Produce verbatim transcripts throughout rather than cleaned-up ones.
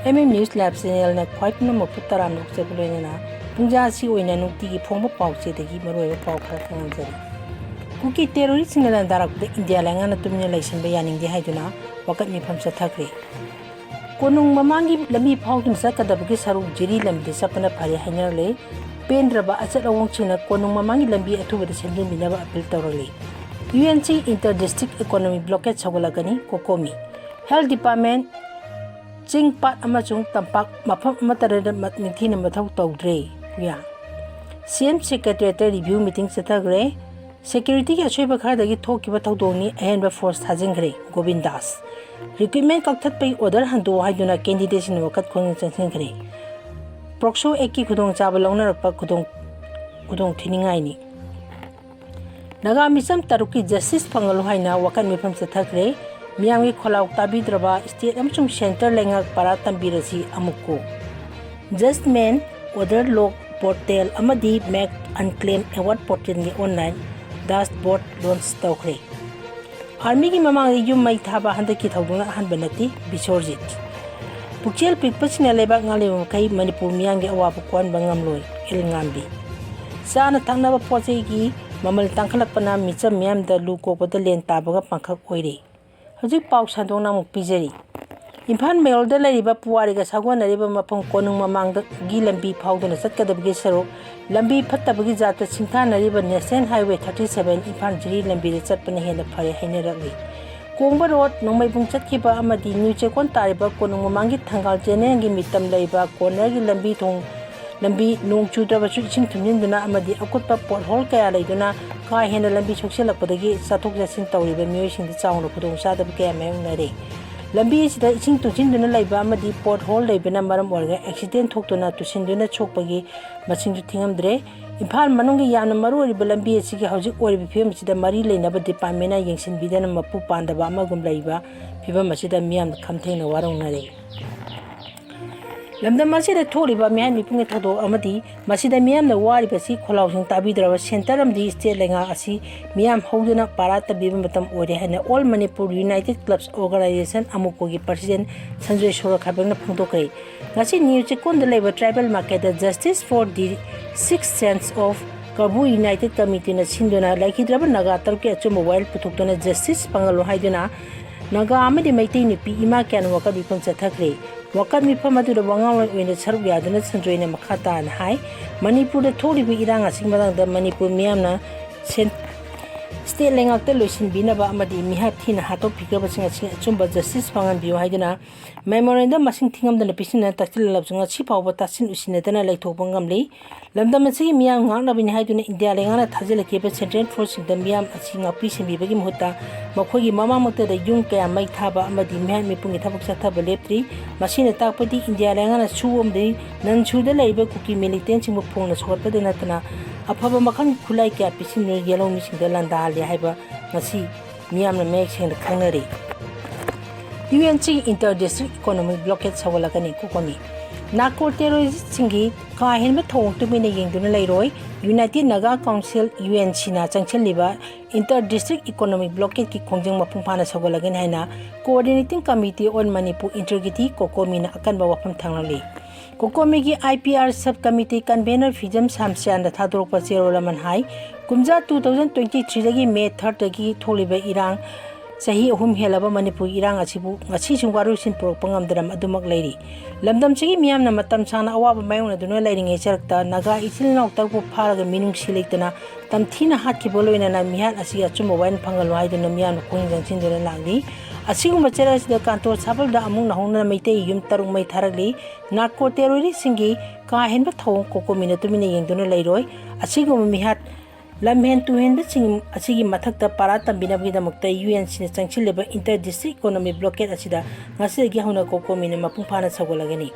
M M news live ꯆꯦꯅꯦꯜꯅ ꯈ꯭ꯋꯥꯏ ꯄꯨꯝꯅꯃꯛꯄꯨ ꯇꯔꯥꯝꯅ ꯑꯣꯛꯆꯕ ꯂꯣꯏꯅꯅ ꯄꯨꯡꯖꯥ ꯑꯁꯤ ꯑꯣꯏꯅ ꯅꯨꯡꯇꯤꯒꯤ ꯐꯣꯡꯕ ꯄꯥꯎ ꯆꯦꯗꯒꯤ ꯃꯔꯨꯑꯣꯏꯕ ꯄꯥꯎ ꯈꯔ ꯈꯪꯍꯟꯖꯔꯤ꯫ ꯀꯨꯀꯤ ꯇꯦꯔꯣꯔꯤꯁꯁꯤꯡꯅ ꯂꯥꯟꯗꯥꯔꯛꯄꯗ ꯏꯟꯗꯤꯌꯥ ꯂꯩꯉꯥꯛꯅ ꯇꯨꯃꯤꯟꯅ ꯂꯩꯁꯤꯟꯕ ꯌꯥꯅꯤꯡꯗꯦ ꯍꯥꯏꯗꯨꯅ ꯋꯥꯀꯠ ꯃꯤꯐꯝ ꯆꯠꯊꯈ꯭ꯔꯦ꯫ ꯀꯣꯅꯨꯡ ꯃꯃꯥꯡꯒꯤ ꯂꯝꯕꯤ ꯐꯥꯎꯗꯨꯅ ꯆꯠꯀꯗꯕꯒꯤ ꯁꯔꯨꯛ ꯖꯤꯔꯤ ꯂꯝꯕꯤꯗ ꯆꯠꯄꯅ ꯐꯔꯦ ꯍꯥꯏꯅꯔꯛꯂꯦ꯫ ꯄꯦꯟꯗ꯭ꯔꯕ ꯑꯆꯠ ꯑꯋꯣꯡꯁꯤꯡꯅ ꯀꯣꯅꯨꯡ ꯃꯃꯥꯡꯒꯤ ꯂꯝꯕꯤ ꯑꯊꯨꯕꯗ ꯁꯦꯝꯖꯤꯟꯕꯤꯅꯕ ꯑꯄꯤꯜ ꯇꯧꯔꯛꯂꯤ꯫ U N C inter district economic blockade ꯁꯧꯒꯠꯂꯛꯀꯅꯤ, ꯀꯣꯀꯣꯃꯤ꯫ ꯍꯦꯜꯊ ꯗꯤꯄꯥꯔꯠꯃꯦꯟ, ꯆꯤꯡ, ꯄꯥꯠ ꯑꯃꯁꯨꯡ ꯇꯝꯄꯥꯛ ꯃꯐꯝ ꯑꯃꯠꯇꯗ ꯃ-, ꯅꯤꯡꯊꯤꯅ ꯃꯊꯧ ꯇꯧꯗ꯭ꯔꯦ꯫ ꯀꯨꯌꯥ꯫ ꯁꯤ ꯑꯦꯝ ꯁꯦꯀ꯭ꯔꯦꯇꯔꯤꯌꯦꯠꯇ ꯔꯤꯚ꯭ꯌꯨ ꯃꯤꯇꯤꯡ ꯆꯠꯊꯈ꯭ꯔꯦ꯫ ꯁꯦꯀ꯭ꯌꯨꯔꯤꯇꯤꯒꯤ ꯑꯁꯣꯏꯕ ꯈꯔꯗꯒꯤ ꯊꯣꯛꯈꯤꯕ ꯊꯧꯗꯣꯛꯅꯤ, ꯑꯍꯦꯟꯕ ꯐꯣꯔꯁ ꯊꯥꯖꯤꯟꯈ꯭ꯔꯦ꯫ ꯒꯣꯕꯤꯟ ꯗꯥꯁ꯫ ꯔꯤꯀ꯭ꯔꯨꯠꯃꯦꯟ ꯀꯛꯊꯠꯄꯒꯤ ꯑꯣꯔꯗꯔ ꯍꯟꯗꯣꯛꯑꯣ ꯍꯥꯏꯗꯨꯅ ꯀꯦꯟꯗꯤꯗꯦꯠꯁꯤꯡꯅ ꯋꯥꯀꯠ ꯈꯣꯡꯖꯪ ꯆꯪꯁꯤꯟꯈ꯭ꯔꯦ꯫ ꯄꯣꯛꯁꯣ ꯑꯦꯛꯀꯤ ꯈꯨꯗꯣꯡꯆꯥꯕ ꯂꯧꯅꯔꯛꯄ ꯈꯨꯗꯣꯡ-, ꯈꯨꯗꯣꯡ ꯊꯤꯅꯤꯡꯉꯥꯏꯅꯤ꯫ ꯅꯥꯒꯥ ꯃꯤꯆꯝ ꯇꯔꯨꯛꯀꯤ ꯖꯁꯇꯤꯁ ꯐꯪꯍꯜꯂꯨ ꯍꯥꯏꯅ ꯋꯥꯀꯠ ꯃꯤꯐꯝ ꯆꯠꯊꯈ꯭ꯔꯦ꯫ ꯃꯤꯌꯥꯝꯒꯤ ꯈꯣꯜꯂꯥꯎ ꯇꯥꯕꯤꯗ꯭ꯔꯕ ꯁ꯭ꯇꯦꯠ ꯑꯃꯁꯨꯡ ꯁꯦꯟꯇꯔ ꯂꯩꯉꯥꯛ ꯄꯔꯥ ꯇꯝꯕꯤꯔꯁꯤ ꯑꯃꯨꯛꯀꯨ꯫ ꯖꯁꯃꯦꯟ ꯑꯣꯔꯗꯔ ꯂꯣꯛ ꯄꯣꯔꯇꯦꯜ ꯑꯃꯗꯤ ꯃꯦꯛ ꯑꯟꯀ꯭ꯂꯦꯝ ꯑꯦꯋꯥꯔꯗ ꯄꯣꯔꯇꯦꯜꯒꯤ ꯑꯣꯟꯂꯥꯏꯟ ꯗꯥꯁꯕꯣꯔꯗ ꯂꯣꯟꯆ ꯇꯧꯈ꯭ꯔꯦ꯫ ꯑꯥꯔꯃꯤꯒꯤ ꯃꯃꯥꯡꯗ ꯌꯨꯝ ꯃꯩ ꯊꯥꯕ ꯍꯟꯗꯛꯀꯤ ꯊꯧꯗꯣꯛꯅ ꯑꯍꯥꯟꯕ ꯅꯠꯇꯦ, ꯕꯤꯁꯣꯔꯖꯤꯠ꯫ ꯄꯨꯛꯆꯦꯜ ꯄꯤꯛꯄꯁꯤꯡꯅ ꯂꯩꯕꯥꯛ ꯉꯥꯛꯂꯤꯕ ꯃꯈꯩ ꯃꯅꯤꯄꯨꯔ ꯃꯤꯌꯥꯝꯒꯤ ꯑꯋꯥꯕ ꯀꯣꯛꯍꯟꯕ ꯉꯝꯂꯣꯏ, ꯑꯦꯜ ꯉꯥꯝꯕꯤ꯫ ꯆꯥꯅ ꯊꯛꯅꯕ ꯄꯣꯠ ꯆꯩꯒꯤ ꯃꯃꯜ ꯇꯥꯡꯈꯠꯂꯛꯄꯅ ꯃꯤꯆꯝ ꯃꯤꯌꯥꯝꯗ ꯂꯨ ꯀꯣꯛꯄꯗ ꯂꯦꯟ ꯇꯥꯕꯒ ꯄꯥꯡꯈꯛ ꯑꯣꯏꯔꯦ꯫ ꯍꯧꯖꯤꯛ ꯄꯥꯎ ꯁꯟꯗꯣꯛꯅ ꯑꯃꯨꯛ ꯄꯤꯖꯔꯤ꯫ ꯏꯝꯐꯥꯜ ꯃꯌꯣꯜꯗ ꯂꯩꯔꯤꯕ ꯄꯨꯋꯥꯔꯤꯒ ꯁꯥꯒꯣꯟꯅꯔꯤꯕ ꯃꯐꯝ ꯀꯣꯅꯨꯡ ꯃꯃꯥꯡꯗꯒꯤ ꯂꯝꯕꯤ ꯐꯥꯎꯗꯨꯅ ꯆꯠꯀꯗꯕꯒꯤ ꯁꯔꯨꯛ ꯂꯝꯕꯤ ꯐꯠꯇꯕꯒꯤ ꯖꯥꯠꯇ ꯁꯤꯡꯊꯥꯅꯔꯤꯕ national highway thirty seven Imphal Jiri ꯂꯝꯕꯤꯗ ꯆꯠꯄꯅ ꯍꯦꯟꯅ ꯐꯔꯦ ꯍꯥꯏꯅꯔꯛꯂꯤ꯫ ꯀꯣꯡꯕ ꯔꯣꯗ, ꯅꯣꯡꯃꯩꯕꯨꯡ ꯆꯠꯈꯤꯕ ꯑꯃꯗꯤ ꯅ꯭ꯌꯨ ꯆꯦꯛꯀꯣꯟ ꯇꯥꯔꯤꯕ ꯀꯣꯅꯨꯡ ꯃꯃꯥꯡꯒꯤ ꯊꯪꯒꯥꯜ ꯆꯦꯅꯦꯜꯒꯤ ꯃꯤꯇꯝ ꯂꯩꯕ ꯀꯣꯔꯅꯔꯒꯤ ꯂꯝꯕꯤ ꯊꯣꯡ ꯂꯝꯕꯤ ꯅꯣꯡ ꯆꯨꯗ꯭ꯔꯕꯁꯨ ꯏꯁꯤꯡ ꯊꯨꯝꯖꯤꯟꯗꯨꯅ ꯑꯃꯗꯤ ꯑꯀꯨꯠꯄ ꯄꯣꯠꯍꯣꯜ ꯀꯌꯥ ꯂꯩꯗꯨꯅ ꯀꯥ ꯍꯦꯟꯅ ꯂꯝꯕꯤ ꯁꯣꯛꯆꯤꯜꯂꯛꯄꯗꯒꯤ ꯆꯠꯊꯣꯛ ꯆꯠꯁꯤꯟ ꯇꯧꯔꯤꯕ ꯃꯤꯑꯣꯏꯁꯤꯡꯗ ꯆꯥꯎꯅ ꯈꯨꯗꯣꯡꯆꯥꯗꯕ ꯀꯌꯥ ꯃꯥꯌꯣꯛꯅꯔꯦ꯫ ꯂꯝꯕꯤ ꯑꯁꯤꯗ ꯏꯁꯤꯡ ꯇꯨꯡꯁꯤꯟꯗꯨꯅ ꯂꯩꯕ ꯑꯃꯗꯤ ꯄꯣꯠꯍꯣꯜ ꯂꯩꯕꯅ ꯃꯔꯝ ꯑꯣꯏꯔꯒ ꯑꯦꯛꯁꯤꯗꯦꯟ ꯊꯣꯛꯇꯨꯅ ꯇꯨꯁꯤꯟꯗꯨꯅ ꯁꯣꯛꯄꯒꯤ ꯃꯁꯤꯡꯁꯨ ꯊꯤꯉꯝꯗ꯭ꯔꯦ꯫ ꯏꯝꯐꯥꯜ ꯃꯅꯨꯡꯒꯤ ꯌꯥꯝꯅ ꯃꯔꯨꯑꯣꯏꯔꯤꯕ ꯂꯝꯕꯤ ꯑꯁꯤꯒꯤ ꯍꯧꯖꯤꯛ ꯑꯣꯏꯔꯤꯕ ꯐꯤꯕꯝ ꯑꯁꯤꯗ ꯃꯔꯤ ꯂꯩꯅꯕ ꯗꯤꯄꯥꯔꯠꯃꯦꯟꯅ ꯌꯦꯡꯁꯤꯟꯕꯤꯗꯅ ꯃꯄꯨ ꯄꯥꯟꯗꯕ ꯑꯃꯒꯨꯝ ꯂꯩꯕ ꯐꯤꯕꯝ ꯑꯁꯤꯗ ꯃꯤꯌꯥꯝꯅ ꯈꯝꯊꯦꯡꯅ ꯋꯥꯔꯧꯅꯔꯦ꯫ ꯂꯝꯗꯝ ꯑꯁꯤꯗ ꯊꯣꯛꯂꯤꯕ ꯃꯤꯍꯥꯠ ꯃꯤꯄꯨꯡꯒꯤ ꯊꯧꯗꯣꯛ ꯑꯃꯗꯤ ꯃꯁꯤꯗ ꯃꯤꯌꯥꯝꯅ ꯋꯥꯔꯤꯕꯁꯤ ꯈꯣꯜꯂꯥꯎꯁꯤꯡ ꯇꯥꯕꯤꯗ꯭ꯔꯕ centre ꯑꯃꯗꯤ state ꯂꯩꯉꯥꯛ ꯑꯁꯤ ꯃꯤꯌꯥꯝ ꯍꯧꯗꯨꯅ ꯄꯥꯔꯥ ꯇꯝꯕꯤꯕ ꯃꯇꯝ ꯑꯣꯏꯔꯦ ꯍꯥꯏꯅ All Manipur United Clubs Organisation, ꯑꯃꯨꯀꯣꯒꯤ president Sanjoy ꯁꯣꯔꯣꯈꯥꯏꯕꯝꯅ ꯐꯣꯡꯗꯣꯛꯈ꯭ꯔꯦ꯫ ꯉꯁꯤ ꯅ꯭ꯌꯨ ꯆꯦꯛꯀꯣꯟꯗ ꯂꯩꯕ tribal marketꯇ Justice for the Sixth Sense of Kabru United Committeeꯅ ꯁꯤꯟꯗꯨꯅ ꯂꯩꯈꯤꯗ꯭ꯔꯕ ꯅꯥꯒꯥ ꯇꯔꯨꯛꯀꯤ ꯑꯆꯨꯝꯕ ꯋꯥꯌꯦꯜ ꯄꯨꯊꯣꯛꯇꯨꯅ justice ꯐꯪꯍꯜꯂꯨ ꯍꯥꯏꯗꯨꯅ ꯅꯥꯒꯥ ꯑꯃꯗꯤ ꯃꯩꯇꯩ ꯅꯨꯄꯤ ꯏꯃꯥ ꯀꯌꯥꯅ ꯋꯥꯀꯠ ꯃꯤꯐꯝ ꯆꯠꯊꯈ꯭ꯔꯦ꯫ ꯋꯥꯀꯠ ꯃꯤꯐꯝ ꯑꯗꯨꯗ ꯋꯥꯉꯥꯡꯂꯣꯏ ꯑꯣꯏꯅ ꯁꯔꯨꯛ ꯌꯥꯗꯨꯅ ꯁꯟꯖꯣꯏꯅ ꯃꯈꯥ ꯇꯥꯅ ꯍꯥꯏ, ꯃꯅꯤꯄꯨꯔꯗ ꯊꯣꯛꯂꯤꯕ ꯏꯔꯥꯡ ꯑꯁꯤꯒꯤ ꯃꯇꯥꯡꯗ ꯃꯅꯤꯄꯨꯔ ꯃꯤꯌꯥꯝꯅ ꯁꯦꯟ-, state ꯂꯩꯉꯥꯛꯇ ꯂꯣꯏꯁꯤꯟꯕꯤꯅꯕ ꯑꯃꯗꯤ ꯃꯤꯍꯥꯠ ꯊꯤꯅ ꯍꯥꯠꯇꯣꯛꯄꯤꯈ꯭ꯔꯕꯁꯤꯡ ꯑꯁꯤ ꯑꯆꯨꯝꯕ justice ꯐꯪꯍꯟꯕꯤꯌꯨ ꯍꯥꯏꯗꯨꯅ memorandum ꯃꯁꯤꯡ ꯊꯤꯉꯝꯗꯅ ꯄꯤꯁꯤꯟꯅ ꯇꯛꯁꯤꯜꯂꯕꯁꯨ ꯉꯁꯤ ꯐꯥꯎꯕ ꯇꯥꯁꯤꯟ ꯎꯁꯤꯟꯅꯗꯅ ꯂꯩꯊꯣꯛꯄ ꯉꯝꯂꯤ꯫ ꯂꯝꯗꯝ ꯑꯁꯤꯒꯤ ꯃꯤꯌꯥꯝ ꯉꯥꯛꯅꯕꯅꯤ ꯍꯥꯏꯗꯨꯅ ꯏꯟꯗꯤꯌꯥ ꯂꯩꯉꯥꯛꯅ ꯊꯥꯖꯤꯜꯂꯛꯈꯤꯕ central forceꯁꯤꯡꯗ ꯃꯤꯌꯥꯝ ꯑꯁꯤ ꯉꯥꯛꯄꯤ ꯁꯦꯟꯕꯤꯕꯒꯤ ꯃꯍꯨꯠꯇ ꯃꯈꯣꯏꯒꯤ ꯃꯃꯥꯡꯃꯛꯇꯗ ꯌꯨꯝ ꯀꯌꯥ ꯃꯩ ꯊꯥꯕ ꯑꯃꯗꯤ ꯃꯤꯍꯥꯠ ꯃꯤꯄꯨꯡꯒꯤ ꯊꯕꯛ ꯆꯠꯊꯕ ꯂꯦꯞꯇ꯭ꯔꯤ꯫ ꯃꯁꯤꯅ ꯇꯥꯛꯄꯗꯤ ꯏꯟꯗꯤꯌꯥ ꯂꯩꯉꯥꯛꯅ ꯁꯨ ꯑꯃꯗꯤ ꯅꯟ ꯁꯨꯗ ꯂꯩꯔꯤꯕ ꯀꯨꯀꯤ militantꯁꯤꯡꯕꯨ ꯐꯣꯡꯅ ꯁꯧꯒꯠꯄꯗ ꯅꯠꯇꯅ ꯑꯐꯕ ꯃꯈꯜꯒꯤ ꯈꯨꯠꯂꯥꯏ ꯀꯌꯥ ꯄꯤꯁꯤꯟꯗꯨꯅ ꯌꯦꯜꯍꯧꯃꯤꯁꯤꯡꯗ ꯂꯥꯟꯗꯥꯍꯜꯂꯤ ꯍꯥꯏꯕ ꯉꯁꯤ ꯃꯤꯌꯥꯝꯅ ꯃꯌꯦꯛ ꯁꯦꯡꯅ ꯈꯪꯅꯔꯤ꯫ UNCꯒꯤ inter district economic blockade ꯁꯧꯒꯠꯂꯛꯀꯅꯤ꯫ ꯀꯣꯀꯣꯃꯤ narco terroristꯁꯤꯡꯒꯤ ꯀꯥ ꯍꯦꯟꯕ ꯊꯧꯑꯣꯡ ꯇꯨꯃꯤꯟꯅ ꯌꯦꯡꯗꯨꯅ ꯂꯩꯔꯣꯏ꯫ United Naga Council, UNCꯅ ꯆꯪꯁꯤꯜꯂꯤꯕ inter district economic blockadeꯀꯤ ꯈꯣꯡꯖꯪ ꯃꯄꯨꯡ ꯐꯥꯅ ꯁꯧꯒꯠꯂꯒꯅꯤ ꯍꯥꯏꯅ Coordinating Committee on Manipur Integrity, ꯀꯣꯀꯣꯃꯤꯅ ꯑꯀꯟꯕ ꯋꯥꯐꯝ ꯊꯥꯡꯂꯛꯂꯤ꯫ ꯀꯣꯀꯣꯃꯤꯒꯤ IPR sub committee convener ꯐꯤꯖꯝ ꯁꯥꯝꯁꯤꯌꯥꯟꯗ ꯊꯥꯗꯣꯔꯛꯄ ꯆꯦꯔꯣꯜ ꯑꯃꯅ ꯍꯥꯏ, ꯀꯨꯝꯖꯥ two thousand twenty threeꯗꯒꯤ May thirdꯇꯒꯤ ꯊꯣꯛꯂꯤꯕ ꯏꯔꯥꯡ ꯆꯍꯤ ꯑꯍꯨꯝ ꯍꯦꯜꯂꯕ ꯃꯅꯤꯄꯨꯔꯒꯤ ꯏꯔꯥꯡ ꯑꯁꯤꯕꯨ ꯉꯁꯤꯁꯨ ꯋꯥꯔꯣꯏꯁꯤꯟ ꯄꯨꯔꯛꯄ ꯉꯝꯗꯅ ꯑꯗꯨꯃꯛ ꯂꯩꯔꯤ꯫ ꯂꯝꯗꯝꯁꯤꯒꯤ ꯃꯤꯌꯥꯝꯅ ꯃꯇꯝ ꯁꯥꯡꯅ ꯑꯋꯥꯕ ꯃꯥꯌꯣꯛꯅꯗꯨꯅ ꯂꯩꯔꯤꯉꯩ ꯆꯔꯛꯇ ꯅꯥꯒꯥ ꯏꯆꯤꯜ ꯏꯅꯥꯎ ꯇꯔꯨꯛꯄꯨ ꯐꯥꯔꯒ ꯃꯤꯅꯨꯡꯁꯤ ꯂꯩꯇꯅ ꯇꯝꯊꯤꯅ ꯍꯥꯠꯈꯤꯕ ꯂꯣꯏꯅꯅ ꯃꯤꯍꯥꯠ ꯑꯁꯤꯒꯤ ꯑꯆꯨꯝꯕ ꯋꯥꯌꯦꯜ ꯐꯪꯍꯜꯂꯨ ꯍꯥꯏꯗꯨꯅ ꯃꯤꯌꯥꯝꯅ ꯄꯨꯛꯅꯤꯡ ꯆꯪꯁꯤꯟꯗꯨꯅ ꯂꯥꯛꯂꯤ꯫ ꯑꯁꯤꯒꯨꯝꯕ ꯆꯩꯔꯛ ꯑꯁꯤꯗ ꯀꯥꯟꯇꯣ ꯁꯥꯕꯜꯗ ꯑꯃꯨꯛ ꯅꯧꯍꯧꯅꯅ ꯃꯩꯇꯩ ꯌꯨꯝ ꯇꯔꯨꯛ ꯃꯩ ꯊꯥꯔꯛꯂꯤ꯫ ꯅꯥꯔꯀꯣ terroristꯁꯤꯡꯒꯤ ꯀꯥ ꯍꯦꯟꯕ ꯊꯧꯑꯣꯡ ꯀꯣꯀꯣꯃꯤꯅ ꯇꯨꯃꯤꯟꯅ ꯌꯦꯡꯗꯨꯅ ꯂꯩꯔꯣꯏ꯫ ꯑꯁꯤꯒꯨꯝꯕ ꯃꯤꯍꯥꯠ ꯂꯝꯍꯦꯟ ꯇꯨꯍꯦꯟꯕꯁꯤꯡ ꯑꯁꯤꯒꯤ ꯃꯊꯛꯇ para ꯇꯝꯕꯤꯅꯕꯒꯤꯗꯃꯛꯇ UNCꯅ ꯆꯪꯁꯤꯜꯂꯤꯕ inter district economic blockade ꯑꯁꯤꯗ ꯉꯁꯤꯗꯒꯤ ꯍꯧꯅ ꯀꯣꯀꯣꯃꯤꯅ ꯃꯄꯨꯡ ꯐꯥꯅ ꯁꯧꯒꯠꯂꯒꯅꯤ꯫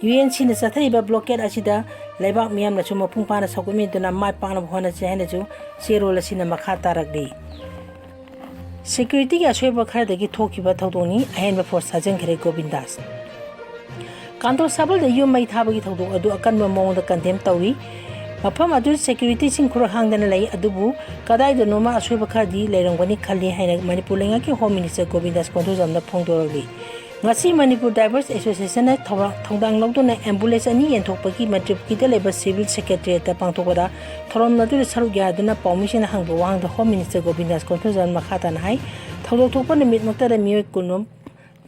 UNCꯅ ꯆꯠꯊꯔꯤꯕ blockade ꯑꯁꯤꯗ ꯂꯩꯕꯥꯛ ꯃꯤꯌꯥꯝꯅꯁꯨ ꯃꯄꯨꯡ ꯐꯥꯅ ꯁꯧꯒꯠꯃꯤꯟꯅꯗꯨꯅ ꯃꯥꯏ ꯄꯥꯛꯅꯕ ꯍꯣꯠꯅꯁꯤ ꯍꯥꯏꯅꯁꯨ ꯆꯦꯔꯣꯜ ꯑꯁꯤꯅ ꯃꯈꯥ ꯇꯥꯔꯛꯂꯤ꯫ Securityꯒꯤ ꯑꯁꯣꯏꯕ ꯈꯔꯗꯒꯤ ꯊꯣꯛꯈꯤꯕ ꯊꯧꯗꯣꯛꯅꯤ꯫ ꯑꯍꯦꯟꯕ force ꯊꯥꯖꯤꯟꯈ꯭ꯔꯦ ꯒꯣꯕꯤꯟꯗꯥꯁ꯫ ꯀꯥꯟꯇꯣ ꯁꯥꯕꯜꯗ ꯌꯨꯝ ꯃꯩ ꯊꯥꯕꯒꯤ ꯊꯧꯗꯣꯛ ꯑꯗꯨ ꯑꯀꯟꯕ ꯃꯑꯣꯡꯗ ꯀꯟꯗꯦꯝ ꯇꯧꯏ꯫ ꯃꯐꯝ ꯑꯗꯨ ꯁꯦꯀ꯭ꯌꯨꯔꯤꯇꯤꯁꯤꯡ ꯈꯨꯔꯛ ꯍꯥꯡꯗꯅ ꯂꯩ, ꯑꯗꯨꯕꯨ ꯀꯗꯥꯏꯗꯅꯣꯃ ꯑꯁꯣꯏꯕ ꯈꯔꯗꯤ ꯂꯩꯔꯝꯒꯅꯤ ꯈꯜꯂꯤ ꯍꯥꯏꯅ ꯃꯅꯤꯄꯨꯔ ꯂꯩꯉꯥꯛꯀꯤ ꯍꯣꯝ ꯃꯤꯅꯤꯁꯇꯔ ꯒꯣꯕꯤꯟꯗꯥꯁ ꯀꯣꯟꯗꯨꯖꯝꯅ ꯐꯣꯡꯗꯣꯔꯛꯂꯤ꯫ ꯉꯁꯤ ꯃꯅꯤꯄꯨꯔ ꯗ꯭ꯔꯥꯏꯚꯔꯁ ꯑꯦꯁꯣꯁꯤꯌꯦꯁꯟꯅ ꯊꯧꯔꯥꯡ-, ꯊꯧꯗꯥꯡ ꯂꯧꯗꯨꯅ ꯑꯦꯝꯕꯨꯂꯦꯟꯁ ꯑꯅꯤ ꯌꯦꯟꯊꯣꯛꯄꯒꯤ ꯃꯟꯇ꯭ꯔꯤ ꯄꯨꯈ꯭ꯔꯤꯗ ꯂꯩꯕ ꯁꯤꯚꯤꯜ ꯁꯦꯀ꯭ꯔꯦꯇꯔꯤꯌꯦꯠꯇ ꯄꯥꯡꯊꯣꯛꯄꯗ ꯊꯧꯔꯝ ꯑꯗꯨꯗ ꯁꯔꯨꯛ ꯌꯥꯗꯨꯅ ꯄꯥꯎꯃꯤꯁꯤꯡꯅ ꯍꯪꯕ ꯋꯥꯍꯪꯗ ꯍꯣꯝ ꯃꯤꯅꯤꯁꯇꯔ ꯒꯣꯕꯤꯟꯗꯥꯁ ꯀꯣꯟꯗꯨꯖꯝꯅ ꯃꯈꯥ ꯇꯥꯅ ꯍꯥꯏ, ꯊꯧꯗꯣꯛ ꯊꯣꯛꯄ ꯅꯨꯃꯤꯠꯃꯛꯇꯗ ꯃꯤꯑꯣꯏ ꯀꯨꯟꯔꯣꯝ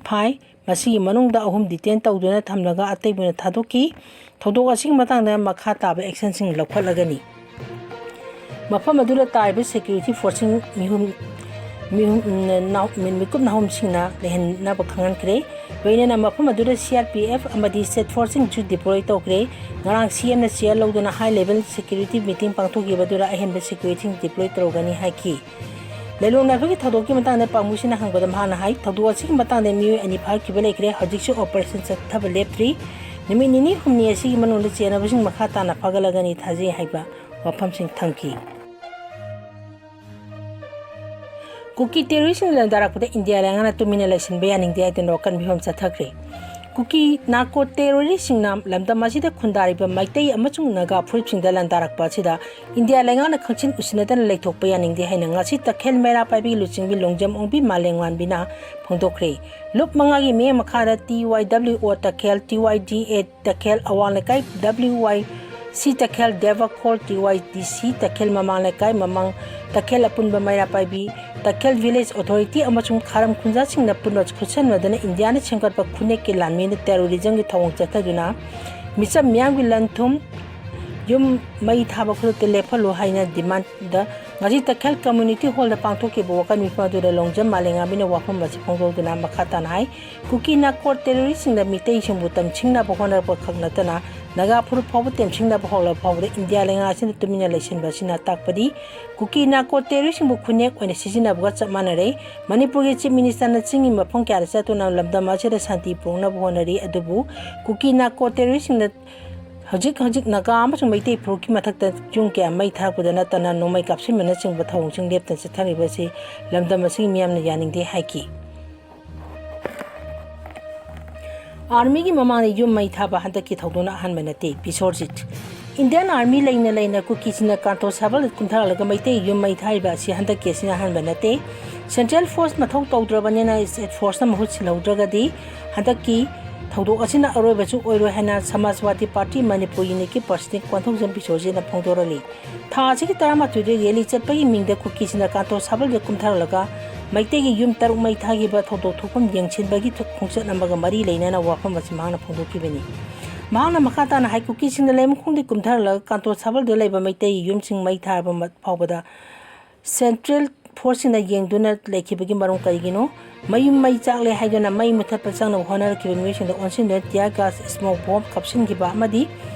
ꯐꯥꯏ꯫ ꯃꯁꯤꯒꯤ ꯃꯅꯨꯡꯗ ꯑꯍꯨꯝ ꯗꯤꯇꯦꯟ ꯇꯧꯗꯨꯅ ꯊꯝꯂꯒ ꯑꯇꯩꯕꯨꯅ ꯊꯥꯗꯣꯛꯈꯤ꯫ ꯊꯧꯗꯣꯛ ꯑꯁꯤꯒꯤ ꯃꯇꯥꯡꯗ ꯃꯈꯥ ꯇꯥꯕ ꯑꯦꯛꯁꯟꯁꯤꯡ ꯂꯧꯈꯠꯂꯒꯅꯤ꯫ ꯃꯐꯝ ꯑꯗꯨꯗ ꯇꯥꯔꯤꯕ ꯁꯦꯀ꯭ꯌꯨꯔꯤꯇꯤ ꯐꯣꯔꯁꯁꯤꯡ ꯃꯤꯍꯨꯝ, ꯃꯤꯍꯨꯝ, ꯅꯥꯎ-, ꯃꯤꯀꯨꯞ ꯅꯥꯍꯨꯝꯁꯤꯡꯅ ꯂꯩꯍꯟꯅꯕ ꯈꯪꯍꯟꯈ꯭ꯔꯦ꯫ ꯂꯣꯏꯅꯅ ꯃꯐꯝ ꯑꯗꯨꯗ ꯁꯤ ꯑꯥꯔ ꯄꯤ ꯑꯦꯐ ꯑꯃꯗꯤ ꯁ꯭ꯇꯦꯠ ꯐꯣꯔꯁꯁꯤꯡꯁꯨ ꯗꯤꯄ꯭ꯂꯣꯏ ꯇꯧꯈ꯭ꯔꯦ꯫ ꯉꯔꯥꯡ ꯁꯤ ꯑꯦꯝꯅ ꯆꯤꯌꯔ ꯂꯧꯗꯨꯅ ꯍꯥꯏ ꯂꯦꯚꯦꯜ ꯁꯦꯀ꯭ꯌꯨꯔꯤꯇꯤ ꯃꯤꯇꯤꯡ ꯄꯥꯡꯊꯣꯛꯈꯤꯕ ꯑꯗꯨꯗ ꯑꯍꯦꯟꯕ ꯁꯦꯀ꯭ꯌꯨꯔꯤꯇꯤꯁꯤꯡ ꯗꯤꯄ꯭ꯂꯣꯏ ꯇꯧꯔꯒꯅꯤ ꯍꯥꯏꯈꯤ꯫ ꯂꯦꯂꯣꯡ ꯅꯥꯏꯐꯒꯤ ꯊꯧꯗꯣꯛꯀꯤ ꯃꯇꯥꯡꯗ ꯄꯥꯎꯃꯤꯁꯤꯅ ꯍꯪꯕꯗ ꯃꯍꯥꯛꯅ ꯍꯥꯏ, ꯊꯧꯗꯣꯛ ꯑꯁꯤꯒꯤ ꯃꯇꯥꯡꯗ ꯃꯤꯑꯣꯏ ꯑꯅꯤ ꯐꯥꯈꯤꯕ ꯂꯩꯈ꯭ꯔꯦ꯫ ꯍꯧꯖꯤꯛꯁꯨ ꯑꯣꯄꯔꯦꯁꯟ ꯆꯠꯊꯕ ꯂꯦꯞꯇ꯭ꯔꯤ꯫ ꯅꯨꯃꯤꯠ ꯅꯤꯅꯤ ꯍꯨꯝꯅꯤ ꯑꯁꯤꯒꯤ ꯃꯅꯨꯡꯗ ꯆꯦꯟꯅꯕꯁꯤꯡ ꯃꯈꯥ ꯇꯥꯅ ꯐꯥꯒꯠꯂꯒꯅꯤ ꯊꯥꯖꯩ ꯍꯥꯏꯕ ꯋꯥꯐꯝꯁꯤꯡ ꯊꯝꯈꯤ꯫ ꯀꯨꯀꯤ ꯇꯦꯔꯣꯔꯤꯁꯁꯤꯡꯅ ꯂꯥꯟꯗꯥꯔꯛꯄꯗ ꯏꯟꯗꯤꯌꯥ ꯂꯩꯉꯥꯛꯅ ꯇꯨꯃꯤꯟꯅ ꯂꯩꯁꯤꯟꯕ ꯌꯥꯅꯤꯡꯗꯦ ꯍꯥꯏꯗꯨꯅ ꯋꯥꯀꯟ ꯃꯤꯐꯝ ꯆꯠꯊꯈ꯭ꯔꯦ꯫ ꯀꯨꯀꯤ ꯅꯥꯔꯀꯣ ꯇꯦꯔꯣꯔꯤꯁꯁꯤꯡꯅ ꯂꯝꯗꯝ ꯑꯁꯤꯗ ꯈꯨꯟꯗꯥꯔꯤꯕ ꯃꯩꯇꯩ ꯑꯃꯁꯨꯡ ꯅꯥꯒꯥ ꯐꯨꯔꯨꯞꯁꯤꯡꯗ ꯂꯥꯟꯗꯥꯔꯛꯄ ꯑꯁꯤꯗ ꯏꯟꯗꯤꯌꯥ ꯂꯩꯉꯥꯛꯅ ꯈꯪꯆꯤꯟ ꯎꯁꯤꯟꯅꯗꯅ ꯂꯩꯊꯣꯛꯄ ꯌꯥꯅꯤꯡꯗꯦ ꯍꯥꯏꯅ ꯉꯁꯤ ꯇꯈꯦꯜ ꯃꯩꯔꯥ ꯄꯥꯏꯕꯤ ꯂꯨꯆꯤꯡꯕꯤ ꯂꯣꯡꯖꯝ ꯑꯣꯡꯕꯤ ꯃꯥꯂꯦꯝꯉꯥꯟꯕꯤꯅ ꯐꯣꯡꯗꯣꯛꯈ꯭ꯔꯦ꯫ ꯂꯨꯞ ꯃꯉꯥꯒꯤ ꯃꯤꯠꯌꯦꯡ ꯃꯈꯥꯗ ꯇꯤ ꯋꯥꯏ ꯗꯕ꯭ꯂꯤꯎ ꯑꯣ ꯇꯈꯦꯜ, ꯇꯤ ꯋꯥꯏ ꯗꯤ ꯑꯦ ꯇꯈꯦꯜ, ꯑꯋꯥꯡ ꯂꯩꯀꯥꯏ ꯗꯕ꯭ꯂꯤꯎ ꯋꯥꯏ ꯁꯤ ꯇꯈꯦꯜ, ꯗꯦꯕꯈꯣꯜ, ꯇꯤ ꯋꯥꯏ ꯗꯤ ꯁꯤ ꯇꯈꯦꯜ, ꯃꯃꯥꯡ ꯂꯩꯀꯥꯏ ꯃꯃꯥꯡ ꯇꯈꯦꯜ, ꯑꯄꯨꯟꯕ ꯃꯩꯔꯥ ꯄꯥꯏꯕꯤ ꯇꯈꯦꯜ ꯚꯤꯂꯦꯖ ꯑꯣꯊꯣꯔꯤꯇꯤ ꯑꯃꯁꯨꯡ ꯈꯥꯔꯝ ꯈꯨꯟꯖꯥꯁꯤꯡꯅ ꯄꯨꯟꯅ ꯈꯨꯠꯁꯝꯅꯗꯨꯅ ꯏꯟꯗꯤꯌꯥꯅ ꯁꯦꯝꯒꯠꯄ ꯈꯨꯟꯅꯦꯛꯀꯤ ꯂꯥꯟꯃꯤꯅ ꯇꯦꯔꯣꯔꯤꯖꯝꯒꯤ ꯊꯧꯑꯣꯡ ꯆꯠꯊꯗꯨꯅ ꯃꯤꯆꯝ ꯃꯤꯌꯥꯝꯒꯤ ꯂꯟ ꯊꯨꯝ, ꯌꯨꯝ ꯃꯩ ꯊꯥꯕ ꯈꯨꯗꯛꯇ ꯂꯦꯞꯍꯜꯂꯨ ꯍꯥꯏꯅ ꯗꯤꯃꯥꯟꯗ ꯉꯁꯤ ꯇꯈꯦꯜ ꯀꯝꯃ꯭ꯌꯨꯅꯤꯇꯤ ꯍꯣꯜꯗ ꯄꯥꯡꯊꯣꯛꯈꯤꯕ ꯋꯥꯀꯠ ꯃꯤꯐꯝ ꯑꯗꯨꯗ ꯂꯣꯡꯖꯝ ꯃꯥꯂꯦꯝꯉꯥꯟꯕꯤꯅ ꯋꯥꯐꯝ ꯑꯁꯤ ꯐꯣꯡꯗꯣꯛꯇꯨꯅ ꯃꯈꯥ ꯇꯥꯅ ꯍꯥꯏ, ꯀꯨꯀꯤ ꯅꯥꯔꯀꯣ ꯇꯦꯔꯣꯔꯤꯁꯁꯤꯡꯅ ꯃꯤꯇꯩꯁꯤꯡꯕꯨ ꯇꯝꯁꯤꯡꯅꯕ ꯍꯣꯠꯅꯔꯛꯄ ꯈꯛ ꯅꯠꯇꯅ ꯅꯥꯒꯥ ꯐꯨꯔꯨꯞ ꯐꯥꯎꯕ ꯇꯦꯝꯁꯤꯡꯅꯕ ꯍꯧꯔꯛꯂꯕ ꯐꯥꯎꯕꯗ ꯏꯟꯗꯤꯌꯥ ꯂꯩꯉꯥꯛ ꯑꯁꯤꯅ ꯇꯨꯃꯤꯟꯅ ꯂꯩꯁꯤꯟꯕ ꯑꯁꯤꯅ ꯇꯥꯛꯄꯗꯤ ꯀꯨꯀꯤ ꯅꯥꯔꯀꯣ ꯇꯦꯔꯣꯔꯤꯁꯁꯤꯡꯕꯨ ꯈꯨꯟꯅꯦꯛ ꯑꯣꯏꯅ ꯁꯤꯖꯤꯟꯅꯕꯒ ꯆꯞ ꯃꯥꯟꯅꯔꯦ꯫ ꯃꯅꯤꯄꯨꯔꯒꯤ ꯆꯤꯐ ꯃꯤꯅꯤꯁꯇꯔꯅ ꯆꯤꯡꯒꯤ ꯃꯐꯝ ꯀꯌꯥꯗ ꯆꯠꯇꯨꯅ ꯂꯝꯗꯝ ꯑꯁꯤꯗ ꯁꯥꯟꯇꯤ ꯄꯨꯔꯛꯅꯕ ꯍꯣꯠꯅꯔꯤ, ꯑꯗꯨꯕꯨ ꯀꯨꯀꯤ ꯅꯥꯔꯀꯣ ꯇꯦꯔꯣꯔꯤꯁꯁꯤꯡꯅ ꯍꯧꯖꯤꯛ ꯍꯧꯖꯤꯛ ꯅꯥꯒꯥ ꯑꯃꯁꯨꯡ ꯃꯩꯇꯩ ꯐꯨꯔꯨꯞꯀꯤ ꯃꯊꯛꯇ ꯌꯨꯝ ꯀꯌꯥ ꯃꯩ ꯊꯥꯔꯛꯄꯗ ꯅꯠꯇꯅ ꯅꯣꯡꯃꯩ ꯀꯥꯞꯁꯤꯟꯕꯅꯆꯤꯡꯕ ꯊꯧꯑꯣꯡꯁꯤꯡ ꯂꯦꯞꯇꯅ ꯆꯠꯊꯔꯤꯕ ꯑꯁꯤ ꯂꯝꯗꯝ ꯑꯁꯤꯒꯤ ꯃꯤꯌꯥꯝꯅ ꯌꯥꯅꯤꯡꯗꯦ ꯍꯥꯏꯈꯤ꯫ ꯑꯥꯔꯃꯤꯒꯤ ꯃꯃꯥꯡꯗ ꯌꯨꯝ ꯃꯩ ꯊꯥꯕ ꯍꯟꯗꯛꯀꯤ ꯊꯧꯗꯣꯛꯅ ꯑꯍꯥꯟꯕ ꯅꯠꯇꯦ꯫ ꯕꯤꯁꯣꯔꯖꯤꯠ꯫ ꯏꯟꯗꯤꯌꯥꯟ ꯑꯥꯔꯃꯤ ꯂꯩꯅ ꯂꯩꯅ ꯀꯨꯀꯤꯁꯤꯡꯅ ꯀꯥꯟꯇꯣ ꯁꯥꯕꯜꯗ ꯀꯨꯝꯊꯔꯛꯂꯒ ꯃꯩꯇꯩꯒꯤ ꯌꯨꯝ ꯃꯩ ꯊꯥꯔꯤꯕ ꯑꯁꯤ ꯍꯟꯗꯛꯀꯤ ꯑꯁꯤꯅ ꯑꯍꯥꯟꯕ ꯅꯠꯇꯦ꯫ ꯁꯦꯟꯇ꯭ꯔꯦꯜ ꯐꯣꯔꯁ ꯃꯊꯧ ꯇꯧꯗ꯭ꯔꯕꯅꯤꯅ ꯁ꯭ꯇꯦꯠ ꯐꯣꯔꯁꯅ ꯃꯍꯨꯠ ꯁꯤꯜꯍꯧꯗ꯭ꯔꯒꯗꯤ ꯍꯟꯗꯛꯀꯤ ꯊꯧꯗꯣꯛ ꯑꯁꯤꯅ ꯑꯔꯣꯏꯕꯁꯨ ꯑꯣꯏꯔꯣꯏ ꯍꯥꯏꯅ ꯁꯃꯥꯖꯋꯥꯗꯤ ꯄꯥꯔꯇꯤ ꯃꯅꯤꯄꯨꯔ ꯌꯨꯅꯤꯠꯀꯤ ꯄ꯭ꯔꯁꯤꯗꯦꯟ ꯀꯣꯟꯊꯧꯖꯝ ꯕꯤꯁꯣꯔꯖꯤꯠꯅ ꯐꯣꯡꯗꯣꯔꯛꯂꯤ꯫ ꯊꯥ ꯑꯁꯤꯒꯤ ꯇꯔꯥꯃꯥꯊꯣꯏꯗ ꯔꯦꯂꯤ ꯆꯠꯄꯒꯤ ꯃꯤꯡꯗ ꯀꯨꯀꯤꯁꯤꯡꯅ ꯀꯥꯟꯇꯣ ꯁꯥꯕꯜꯗ ꯀꯨꯝꯊꯔꯛꯂꯒ ꯃꯩꯇꯩꯒꯤ ꯌꯨꯝ ꯇꯔꯨꯛ ꯃꯩ ꯊꯥꯈꯤꯕ ꯊꯧꯗꯣꯛ ꯊꯣꯛꯐꯝ ꯌꯦꯡꯁꯤꯟꯕꯒꯤ ꯈꯣꯡꯆꯠ ꯑꯃꯒ ꯃꯔꯤ ꯂꯩꯅꯅ ꯋꯥꯐꯝ ꯑꯁꯤ ꯃꯍꯥꯛꯅ ꯐꯣꯡꯗꯣꯛꯈꯤꯕꯅꯤ꯫ ꯃꯍꯥꯛꯅ ꯃꯈꯥ ꯇꯥꯅ ꯍꯥꯏ, ꯀꯨꯀꯤꯁꯤꯡꯅ ꯂꯩꯃꯈꯣꯡꯗꯒꯤ ꯀꯨꯝꯊꯔꯛꯂꯒ ꯀꯥꯟꯇꯣ ꯁꯥꯕꯜꯗ ꯂꯩꯕ ꯃꯩꯇꯩꯒꯤ ꯌꯨꯝꯁꯤꯡ ꯃꯩ ꯊꯥꯔꯕ ꯃ-, ꯐꯥꯎꯕꯗ ꯁꯦꯟꯇ꯭ꯔꯦꯜ ꯐꯣꯔꯁꯁꯤꯡꯅ ꯌꯦꯡꯗꯨꯅ ꯂꯩꯈꯤꯕꯒꯤ ꯃꯔꯝ ꯀꯔꯤꯒꯤꯅꯣ? ꯃꯌꯨꯝ ꯃꯩ ꯆꯥꯛꯂꯦ ꯍꯥꯏꯗꯨꯅ ꯃꯩ ꯃꯨꯊꯠꯄ ꯆꯪꯅꯕ ꯍꯣꯠꯅꯔꯛꯈꯤꯕ ꯃꯤꯑꯣꯏꯁꯤꯡꯗ ꯑꯣꯟꯁꯤꯟꯗꯨꯅ tear gas, smoke bomb ꯀꯥꯞꯁꯤꯟꯈꯤꯕ ꯑꯃꯗꯤ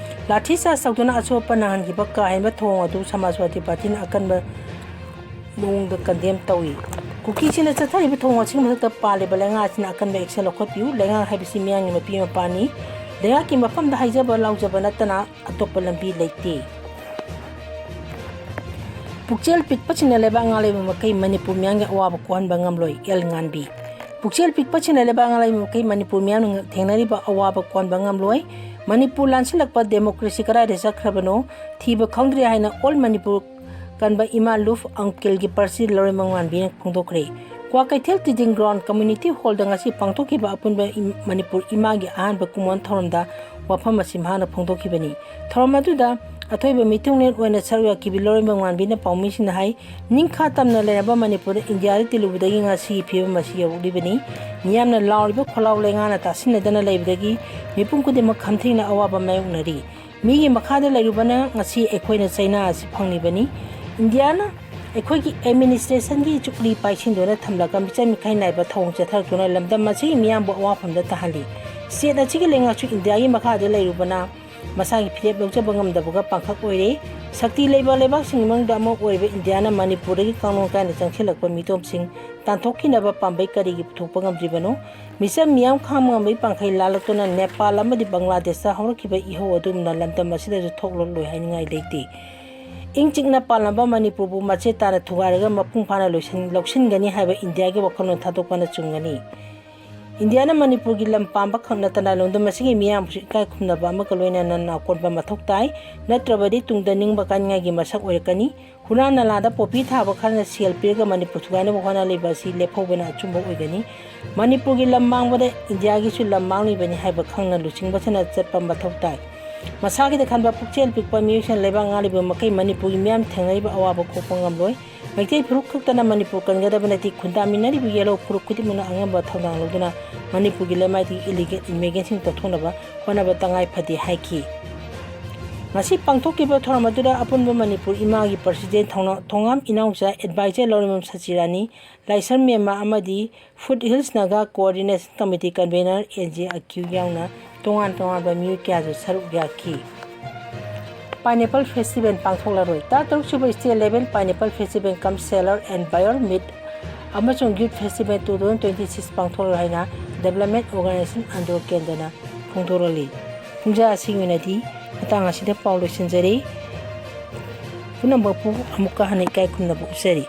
ꯂꯥꯊꯤ ꯆꯥꯔꯖ ꯇꯧꯗꯨꯅ ꯑꯁꯣꯛ ꯑꯄꯟ ꯅꯪꯍꯟꯈꯤꯕ ꯀꯥ ꯍꯦꯟꯕ ꯊꯧꯑꯣꯡ ꯑꯗꯨ ꯁꯃꯥꯖꯋꯥꯗꯤ ꯄꯥꯔꯇꯤꯅ ꯑꯀꯟꯕ ꯃꯑꯣꯡꯗ condemn ꯇꯧꯏ꯫ ꯀꯨꯀꯤꯁꯤꯡꯅ ꯆꯠꯊꯔꯤꯕ ꯊꯧꯑꯣꯡ ꯑꯁꯤꯒꯤ ꯃꯊꯛꯇ ꯄꯥꯜꯂꯤꯕ ꯂꯩꯉꯥꯛ ꯑꯁꯤꯅ ꯑꯀꯟꯕ action ꯂꯧꯈꯠꯄꯤꯌꯨ꯫ ꯂꯩꯉꯥꯛ ꯍꯥꯏꯕꯁꯤ ꯃꯤꯌꯥꯝꯒꯤ ꯃꯄꯤ ꯃꯄꯥꯅꯤ꯫ ꯂꯩꯉꯥꯛꯀꯤ ꯃꯐꯝꯗ ꯍꯥꯏꯖꯕ ꯂꯥꯎꯖꯕ ꯅꯠꯇꯅ ꯑꯇꯣꯞꯄ ꯂꯝꯕꯤ ꯂꯩꯇꯦ꯫ ꯄꯨꯛꯆꯦꯜ ꯄꯤꯛꯄꯁꯤꯡꯅ ꯂꯩꯕꯥꯛ ꯉꯥꯛꯂꯩꯕ ꯃꯈꯩ ꯃꯅꯤꯄꯨꯔ ꯃꯤꯌꯥꯝꯒꯤ ꯑꯋꯥꯕ ꯀꯣꯛꯍꯟꯕ ꯉꯝꯂꯣꯏ, ꯑꯦꯜ ꯉꯥꯟꯕꯤ꯫ ꯄꯨꯛꯆꯦꯜ ꯄꯤꯛꯄꯁꯤꯡꯅ ꯂꯩꯕꯥꯛ ꯉꯥꯛꯂꯩꯕ ꯃꯈꯩ ꯃꯅꯤꯄꯨꯔ ꯃꯤꯌꯥꯝꯅ ꯊꯦꯡꯅꯔꯤꯕ ꯑꯋꯥꯕ ꯀꯣꯛꯍꯟꯕ ꯉꯝꯂꯣꯏ꯫ ꯃꯅꯤꯄꯨꯔ ꯂꯥꯟꯁꯤꯜꯂꯛꯄ democracy ꯀꯗꯥꯏꯗ ꯆꯠꯈ꯭ꯔꯕꯅꯣ ꯊꯤꯕ ꯈꯪꯗ꯭ꯔꯦ ꯍꯥꯏꯅ All Manipur ꯀꯟꯕ ꯏꯃꯥ ꯂꯨꯐ ꯑꯪꯀꯤꯜꯒꯤ ꯄ꯭ꯔꯁꯤꯗꯦꯟ ꯂꯧꯔꯦꯝꯕꯝ ꯉꯥꯟꯕꯤꯅ ꯐꯣꯡꯗꯣꯛꯈ꯭ꯔꯦ꯫ ꯀ꯭ꯋꯥꯀꯩꯊꯦꯜ ꯇꯤꯗꯤꯡ ꯒ꯭ꯔꯥꯎꯟ ꯀꯝꯃ꯭ꯌꯨꯅꯤꯇꯤ ꯍꯣꯜꯗ ꯉꯁꯤ ꯄꯥꯡꯊꯣꯛꯈꯤꯕ ꯑꯄꯨꯟꯕ ꯏꯝ-, ꯃꯅꯤꯄꯨꯔ ꯏꯃꯥꯒꯤ ꯑꯍꯥꯟꯕ ꯀꯨꯝꯑꯣꯟ ꯊꯧꯔꯝꯗ ꯋꯥꯐꯝ ꯑꯁꯤ ꯃꯍꯥꯛꯅ ꯐꯣꯡꯗꯣꯛꯈꯤꯕꯅꯤ꯫ ꯊꯧꯔꯝ ꯑꯗꯨꯗ ꯑꯊꯣꯏꯕ ꯃꯤꯊꯨꯡꯂꯦꯟ ꯑꯣꯏꯅ ꯁꯔꯨꯛ ꯌꯥꯈꯤꯕ ꯂꯧꯔꯦꯝꯕꯝ ꯉꯥꯟꯕꯤꯅ ꯄꯥꯎꯃꯤꯁꯤꯡꯅ ꯍꯥꯏ, ꯅꯤꯡꯈꯥ ꯇꯝꯅ ꯂꯩꯔꯝꯕ ꯃꯅꯤꯄꯨꯔꯗ ꯏꯟꯗꯤꯌꯥꯗ ꯇꯤꯜꯂꯨꯕꯗꯒꯤ ꯉꯁꯤꯒꯤ ꯐꯤꯕꯝ ꯑꯁꯤ ꯌꯧꯔꯛꯂꯤꯕꯅꯤ꯫ ꯃꯤꯌꯥꯝꯅ ꯂꯥꯎꯔꯤꯕ ꯈꯣꯜꯂꯥꯎ ꯂꯩꯉꯥꯛꯅ ꯇꯥꯁꯤꯟꯅꯗꯅ ꯂꯩꯕꯗꯒꯤ ꯃꯤꯄꯨꯝ ꯈꯨꯗꯤꯡꯃꯛ ꯈꯝꯊꯦꯡꯅ ꯑꯋꯥꯕ ꯃꯥꯌꯣꯛꯅꯔꯤ꯫ ꯃꯤꯒꯤ ꯃꯈꯥꯗ ꯂꯩꯔꯨꯕꯅ ꯉꯁꯤ ꯑꯩꯈꯣꯏꯅ ꯆꯩꯅꯥ ꯑꯁꯤ ꯐꯪꯂꯤꯕꯅꯤ꯫ ꯏꯟꯗꯤꯌꯥꯅ ꯑꯩꯈꯣꯏꯒꯤ administrationꯒꯤ ꯆꯨꯛꯂꯤ ꯄꯥꯏꯁꯤꯟꯗꯨꯅ ꯊꯝꯂꯒ ꯃꯤꯆꯪ ꯃꯤꯈꯥꯏ ꯅꯥꯏꯕ ꯊꯧꯑꯣꯡ ꯆꯠꯊꯔꯛꯇꯨꯅ ꯂꯝꯗꯝ ꯑꯁꯤꯒꯤ ꯃꯤꯌꯥꯝꯕꯨ ꯑꯋꯥꯐꯝꯗ ꯇꯥꯍꯜꯂꯤ꯫ State ꯑꯁꯤꯒꯤ ꯂꯩꯉꯥꯛꯁꯨ ꯏꯟꯗꯤꯌꯥꯒꯤ ꯃꯈꯥꯗ ꯂꯩꯔꯨꯕꯅ ꯃꯁꯥꯒꯤ ꯐꯤꯔꯦꯞ ꯂꯧꯖꯕ ꯉꯝꯗꯕꯒ ꯄꯥꯡꯈꯛ ꯑꯣꯏꯔꯦ꯫ ꯁꯛꯇꯤ ꯂꯩꯕ ꯂꯩꯕꯥꯛꯁꯤꯡꯒꯤ ꯃꯅꯨꯡꯗ ꯑꯃ ꯑꯣꯏꯔꯤꯕ ꯏꯟꯗꯤꯌꯥꯅ ꯃꯅꯤꯄꯨꯔꯗꯒꯤ ꯀꯥꯡꯂꯣꯟ ꯀꯥꯏꯅ ꯆꯪꯁꯤꯜꯂꯛꯄ ꯃꯤꯇꯣꯞꯁꯤꯡ ꯇꯥꯟꯊꯣꯛꯈꯤꯅꯕ ꯄꯥꯝꯕꯩ ꯀꯔꯤꯒꯤ ꯄꯨꯊꯣꯛꯄ ꯉꯝꯗ꯭ꯔꯤꯕꯅꯣ? ꯃꯤꯆꯝ ꯃꯤꯌꯥꯝ ꯈꯥꯡꯕ ꯉꯝꯕꯒꯤ ꯄꯥꯡꯈꯩ ꯂꯥꯜꯂꯛꯇꯨꯅ ꯅꯦꯄꯥꯜ ꯑꯃꯗꯤ ꯕꯪꯒ꯭ꯂꯥꯗꯦꯁꯇ ꯍꯧꯔꯛꯈꯤꯕ ꯏꯍꯧ ꯑꯗꯨꯒꯨꯝꯅ ꯂꯝꯗꯝ ꯑꯁꯤꯗꯁꯨ ꯊꯣꯛꯂꯛꯂꯣꯏ ꯍꯥꯏꯅꯤꯡꯉꯥꯏ ꯂꯩꯇꯦ꯫ ꯏꯪ ꯆꯤꯛꯅ ꯄꯥꯜꯂꯝꯕ ꯃꯅꯤꯄꯨꯔꯕꯨ ꯃꯆꯦꯠ ꯇꯥꯅ ꯊꯨꯒꯥꯏꯔꯒ ꯃꯄꯨꯡ ꯐꯥꯅ ꯂꯣꯏꯁꯤꯟ-, ꯂꯧꯁꯤꯟꯒꯅꯤ ꯍꯥꯏꯕ ꯏꯟꯗꯤꯌꯥꯒꯤ ꯋꯥꯈꯜꯂꯣꯟ ꯊꯥꯗꯣꯛꯄꯅ ꯆꯨꯝꯒꯅꯤ꯫ ꯏꯟꯗꯤꯌꯥꯅ ꯃꯅꯤꯄꯨꯔꯒꯤ ꯂꯝ ꯄꯥꯝꯕ ꯈꯛ ꯅꯠꯇꯅ ꯂꯣꯝꯗꯝ ꯑꯁꯤꯒꯤ ꯃꯤꯌꯥꯝꯕꯨꯁꯨ ꯏꯀꯥꯏ ꯈꯨꯝꯅꯕ ꯑꯃꯒ ꯂꯣꯏꯅꯅ ꯅꯥꯀꯣꯟꯕ ꯃꯊꯧ ꯇꯥꯏ, ꯅꯠꯇ꯭ꯔꯕꯗꯤ ꯇꯨꯡꯗ ꯅꯤꯡꯕ ꯀꯥꯏꯅꯤꯡꯉꯥꯏꯒꯤ ꯃꯁꯛ ꯑꯣꯏꯔꯛꯀꯅꯤ꯫ ꯍꯨꯔꯥꯟ ꯅꯂꯥꯗ ꯄꯣꯄꯤ ꯊꯥꯕ ꯈꯔꯅ ꯁꯦꯜ ꯄꯤꯔꯒ ꯃꯅꯤꯄꯨꯔ ꯊꯨꯒꯥꯏꯅꯕ ꯍꯣꯠꯅꯔꯤꯕ ꯑꯁꯤ ꯂꯦꯞꯍꯧꯕꯅ ꯑꯆꯨꯝꯕ ꯑꯣꯏꯒꯅꯤ꯫ ꯃꯅꯤꯄꯨꯔꯒꯤ ꯂꯝ ꯃꯥꯡꯕꯗ ꯏꯟꯗꯤꯌꯥꯒꯤꯁꯨ ꯂꯝ ꯃꯥꯡꯂꯤꯕꯅꯤ ꯍꯥꯏꯕ ꯈꯪꯅ ꯂꯨꯆꯤꯡꯕꯁꯤꯅ ꯆꯠꯄ ꯃꯊꯧ ꯇꯥꯏ꯫ ꯃꯁꯥꯒꯤꯗ ꯈꯟꯕ ꯄꯨꯛꯆꯦꯜ ꯄꯤꯛꯄ ꯃꯤꯑꯣꯏꯁꯤꯡꯅ ꯂꯩꯕꯥꯛ ꯉꯥꯛꯂꯤꯕ ꯃꯈꯩ ꯃꯅꯤꯄꯨꯔꯒꯤ ꯃꯤꯌꯥꯝ ꯊꯦꯡꯅꯔꯤꯕ ꯑꯋꯥꯕ ꯀꯣꯛꯄ ꯉꯝꯂꯣꯏ꯫ ꯃꯩꯇꯩ ꯐꯨꯔꯨꯞ ꯈꯛꯇꯅ ꯃꯅꯤꯄꯨꯔ ꯀꯟꯒꯗꯕ ꯅꯠꯇꯦ, ꯈꯨꯟꯗꯥꯃꯤꯟꯅꯔꯤꯕ ꯌꯦꯜꯍꯧ ꯐꯨꯔꯨꯞ ꯈꯨꯗꯤꯡꯃꯛꯅ ꯑꯉꯝꯕ ꯊꯧꯗꯥꯡ ꯂꯧꯗꯨꯅ ꯃꯅꯤꯄꯨꯔꯒꯤ ꯂꯩꯃꯥꯏꯗꯒꯤ ꯏꯂꯤꯒꯦꯜ ꯏꯃꯤꯒ꯭ꯔꯦꯟꯁꯤꯡ ꯇꯧꯊꯣꯛꯅꯕ ꯍꯣꯠꯅꯕ ꯇꯉꯥꯏ ꯐꯗꯦ ꯍꯥꯏꯈꯤ꯫ ꯉꯁꯤ ꯄꯥꯡꯊꯣꯛꯈꯤꯕ ꯊꯧꯔꯝ ꯑꯗꯨꯗ ꯑꯄꯨꯟꯕ ꯃꯅꯤꯄꯨꯔ ꯏꯃꯥꯒꯤ ꯄ꯭ꯔꯁꯤꯗꯦꯟ ꯊꯧꯅ-, ꯊꯣꯉꯥꯝ ꯏꯅꯥꯎꯆꯥ, ꯑꯦꯗꯚꯥꯏꯖꯔ ꯂꯧꯔꯦꯝꯕꯝ ꯁꯆꯤꯔꯥꯅꯤ, ꯂꯥꯏꯁ꯭ꯔꯝ ꯃꯦꯝꯃ ꯑꯃꯗꯤ foot hills Naga coordination committee convener N J ꯑꯀ꯭ꯌꯨ ꯌꯥꯎꯅ ꯇꯣꯉꯥꯟ ꯇꯣꯉꯥꯟꯕ ꯃꯤꯑꯣꯏ ꯀꯌꯥꯁꯨ ꯁꯔꯨꯛ ꯌꯥꯈꯤ꯫ ꯄꯥꯏꯅꯦꯄꯜ ꯐꯦꯁꯇꯤꯚꯦꯜ ꯄꯥꯡꯊꯣꯛꯂꯔꯣꯏ꯫ ꯇꯔꯥ ꯇꯔꯨꯛ ꯁꯨꯕ State Level Pineapple Festival cum Seller and Buyer Meet ꯑꯃꯁꯨꯡ Youth Festival two thousand twenty six ꯄꯥꯡꯊꯣꯛꯂꯔꯣꯏ ꯍꯥꯏꯅ Development Organization ꯑꯟꯗ꯭ꯔꯣ ꯀꯦꯟꯗ꯭ꯔꯅ ꯐꯣꯡꯗꯣꯔꯛꯂꯤ꯫ ꯄꯨꯡꯖꯥ ꯑꯁꯤꯒꯤ ꯑꯣꯏꯅꯗꯤ ꯃꯇꯥꯡ ꯑꯁꯤꯗ ꯄꯥꯎ ꯂꯣꯏꯁꯤꯟꯖꯔꯤ꯫ ꯄꯨꯝꯅꯃꯛꯄꯨ ꯑꯃꯨꯛꯀ ꯍꯟꯅ ꯏꯀꯥꯏ ꯈꯨꯝꯅꯕ ꯎꯠꯆꯔꯤ꯫